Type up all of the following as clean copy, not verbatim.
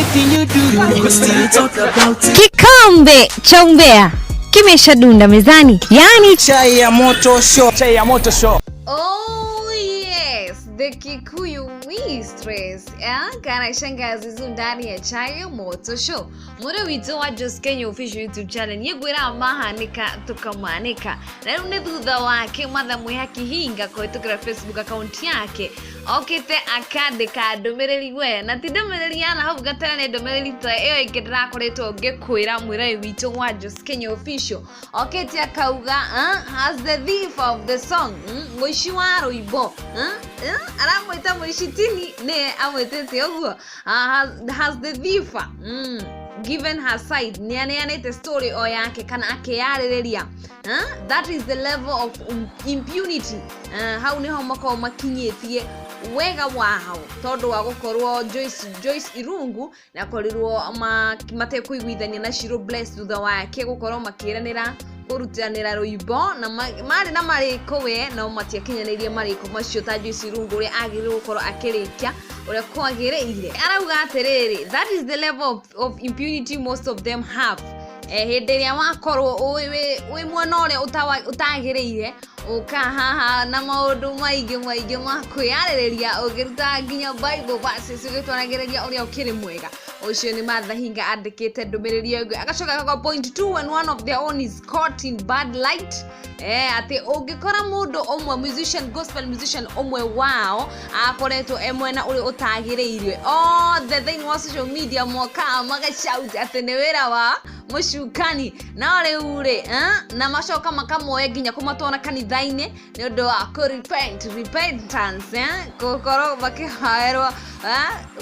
Anything you do, they go still talk about it. Kikombe cha umbea kimeshadunda mezani, yaani Chai ya Moto Show. Chai ya Moto Show. Oh yes, the Kikuyu Mistress kana shangazi zu ndani ya Chai ya Moto Show. Mũrĩ witũ wa Jos Kenya Official YouTube channel nĩ mahanĩka tũkamanĩka na rĩu nĩ thutha wake Martha Mwihaki Hinga kũhĩtũkĩra Facebook account yake okĩte akandĩka ndũmĩrĩri we na ti ndũmĩrĩri ya nahau gatene nĩ ndũmĩrĩri ta ĩyo ĩngĩ ndĩrakoretwo ngĩkwĩra mwĩrori witũ wa Jos Kenya Official okĩte akauga "Has the thief of the song, mũici wa rwĩmbo, aramwĩta mũici tini nĩ amwĩtĩte ũguo, has the thief given her side?" Nĩ aneanĩte story o yake kana akĩyarĩrĩria. That is the level of impunity. Hau nĩho makoragwo makinyĩtie wega wao tondũ wa gũkorwo Joyce Irungu na korirwo matekũiguithania na Shiro Bless thutha wake gũkorwo makĩranĩra kũrutanĩra rwĩmbo na marĩ na marĩko we no matiakinyanĩirie marĩko macio ta Joyce Irungu ũrĩa agĩrĩirwo gũkorwo akĩrĩkia ũrĩa kwagĩrĩire. Arauga atĩrĩrĩ, "That is the level of impunity most of them have." Hĩndĩ ĩrĩa wakorwo wĩ mwena ũrĩa ũtagĩrĩire ũka haha na maũndũ maingĩ maingĩ ma kwĩyarĩrĩria ũngĩruta nginya Bible verses ũgĩtwaragĩrĩria ũrĩa ũkĩrĩ mwega. Ũcio nĩ Martha Hinga andĩkĩte ndũmĩrĩri ĩyo ĩngĩ. Agacoka akauga, "Point two, when one of their own is caught in bad light," atĩ ũngĩkora mũndũ ũmwe musician, gospel musician ũmwe wao akoretwo e mwena ũrĩa ũtagĩrĩire, othe thĩinĩ wa social media mokaga magashout atĩ nĩ wĩra wa mũcukani. No rĩu rĩ, na macoka makamoya nginya kũmatwara kanitha-inĩ nĩ ũndũ wa kũ repent, repentance, gũkorwo makĩhoerwo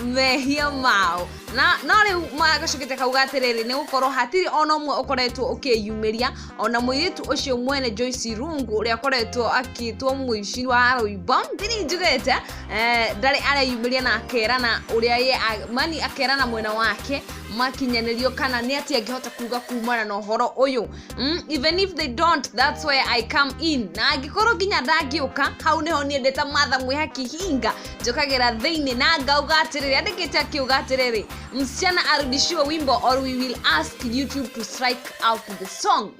mehia mao. Na no rĩu magacokete kauga atĩrĩrĩ, nĩ gũkorwo hatirĩ ona ũmwe ũkoretwo ũkĩyumĩria, ona mũirĩtu ũcio mwene Joyce Irungu ũrĩa akoretwo akĩtwo mũici wa rwĩmbo tini njugĩte, ndarĩ areyumĩria na akerana ũrĩa ye mani akerana mwena wake makinyanĩrio kana nĩ atĩ angĩhota kuga kumana na ũhoro ũyũ. Even if they don't, that's where I come in. Na angĩkorwo nginya ndangĩũka hau nĩho niĩ ndĩ ta Martha Mwihaki Hinga njũkagĩra thĩinĩ na ngauga atĩrĩrĩ, andĩkĩte akiuga atĩrĩrĩ, "Msichana arudishiwe wimbo or we will ask YouTube to strike out the song."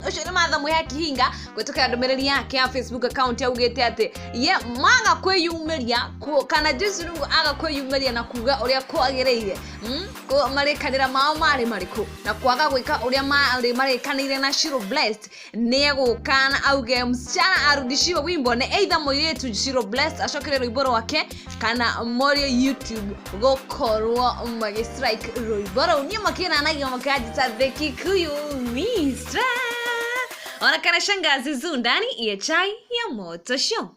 Ũcio nĩ Martha Mwihaki Hinga kũhĩtũkĩra ndũmĩrĩri yake ya Facebook account augĩte atĩ ye maga kwĩyumĩria kana Joyce Irungu aga kwĩyumĩria na kuga ũrĩa kwagĩrĩire, marĩkanĩra mao marĩ marĩkũ na kwaga gwĩka ũrĩa marĩ marĩkanĩire na Shiro Blessed, nĩ egũka na auge msichana arudishiwe wimbo, nĩ either mũirĩtu Shiro Blessed acokere rwĩmbo rwake kana morio YouTube gũkorwo magĩ strike rwĩmbo rũu. Niĩ makĩnanagia makanjĩta the Kikuyu Mistress ona kana shangazi zu ndani ya Chai ya Moto Show.